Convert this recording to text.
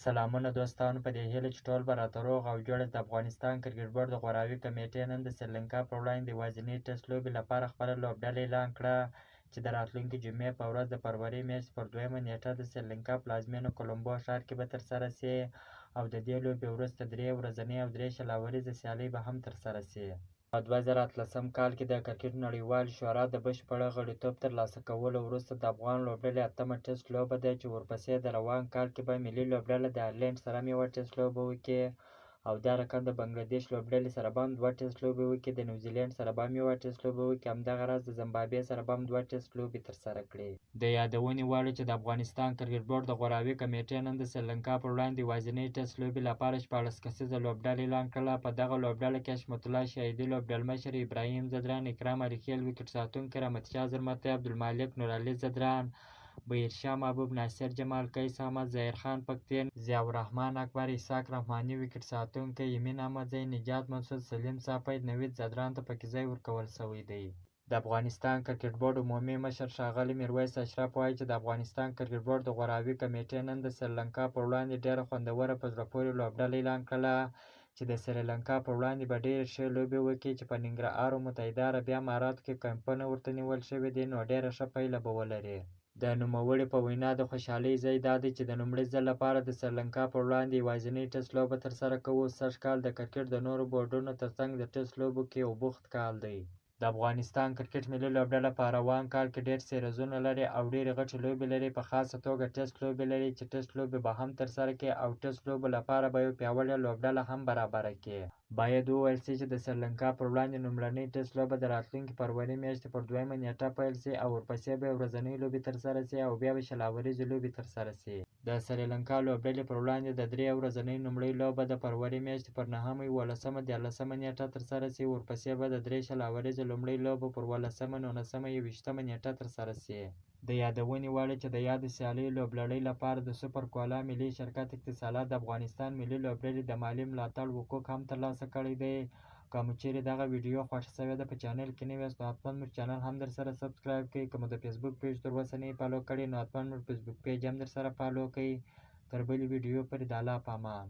سلامونه دوستانو، په دې هیله چې ټول به راته روغ او جوړ. د افغانستان کرکټ بورډ د غوراوي کمېټې نن د سریلانکا پر وړاندې د یوازینۍ ټېسټ لوبې لپاره خپله لوبډله اعلان کړه چې د راتلونکې جمعې په ورځ د فرورۍ میاشتې پر دویمه نېټه د سریلانکا پلازمېنه کولمبو ښار کې به ترسره شي او د دې لوبې وروسته درې ورځنۍ او درې 20 اوریزه سیالۍ به هم ترسره شي. په 2018 کال کې د کرکټ نړیوالې شورا د بشپړ غړیتوب ترلاسه کولو وروسته د افغان لوبډلې اتمه ټېسټ لوبه ده چې ورپسې د روان کال کې به ملي لوبډله د ایرلینډ سره هم یوه ټېسټ لوبه وکړي او دا رقم د بنګله دېش لوبډلې سره به هم دوه ټېسټ لوبې وکړي، د نیوزیلینډ سره به هم یوه ټېسټ لوبه وکړي، همدغه راز د زمبابوې سره به هم دوه ټېسټ لوبې ترسره کړي. د یادونې وړ چې د افغانستان کرکټ بورډ د غوراوي کمېټې نن د سریلانکا پر وړاندې یوازینۍ ټېسټ لوبې لپاره 16 کسیزه لوبډله اعلان کړله. په دغه لوبډله کې حشمت الله شاهدي لوبډلمشر، ابراهیم ځدران، اکرام علي خېل ویکټ ساتونکی، رحمت شاه زرمتی، عبدالمالک، نورعلي ځدران، بهیر شاه محبوب، ناصر جمال، قیس احمد، ظاهر خان پکتین، ضیاءالرحمن اکبر، اسحاق رحماني ویکټ ساتونکی، یمین احمدزی، نجات منصور، سلیم صافی، نوید ځدران ته پکې ځای ورکول شوی دی. د افغانستان کرکټ بورډ عمومي مشر ښاغلی میرویس اشرف وايي چې د افغانستان کرکټ بورډ د غوراوي کمېټې نن د سریلانکا پر وړاندې ډېره خوندوره په زړه پورې لوبډله اعلان کړله چې د سریلانکا پر وړاندې به ډېرې ښې لوبې وکړي چې په ننګرهار او متحده عربي اماراتو کې کمپونه ورته نیول شوي دي، نو ډېره ښه پایله به ولري. د نوموړي په وینا د خوشحالۍ ځای دا دی چې د لومړي ځل لپاره د سریلانکا پر وړاندې یوازینۍ ټېسټ لوبه ترسره کوو. سږ کال د کرکټ د نورو بورډونو ترڅنګ د ټېسټ لوبو کې یو بوخت کال دی. د افغانستان کرکټ ملي لوبډله په روان کال کې ډېر سیریزونه لري او ډېرې غټې لوبې لري، په خاصه توګه ټېسټ لوبې لري چې ټېسټ لوبې به هم ترسره کړي او ټېسټ لوبو لپاره به یو پیاوړې لوبډله هم برابره کړي. باید وویل شي چې د سریلانکا پر وړاندې لومړنۍ ټېسټ لوبه د راتلونکې فرورۍ میاشتې پر دویمه نېټه پیل شي او ورپسې به یې ورځنۍ لوبې ترسره شي او بیا به 20 اوریزې لوبې ترسره شي. د سریلانکا لوبډلې پر وړاندې د درې ورځنۍ لومړۍ لوبه د فرورۍ میاشتې پر نهمه، یولسمه، دیارلسمه نېټه ترسره شي. ورپسې به د درې 20 اوریزې لومړۍ لوبه پر اوولسمه، نولسمه، یوویشتمه نېټه ترسره شي. د یادونې وړ چې د یادو سیالیو لوبلړۍ لپاره د سوپر کولا ملي شرکت اتصالات د افغانستان ملي لوبډلې د مالي ملاتړ حقوق هم ترلاسه کړی دی. که مو چیرې دغه ویډیو خوښه شوې ده، په چینل کې نوي یاست نو حتما مو چینل هم درسره subscribe کړئ. که مو د فیسبوک پیج تر اوسه نه follow کړی نو حتما مو فیسبوک پیج هم درسره follow کړئ. تر بلې ویډیو پورې د الله په امان.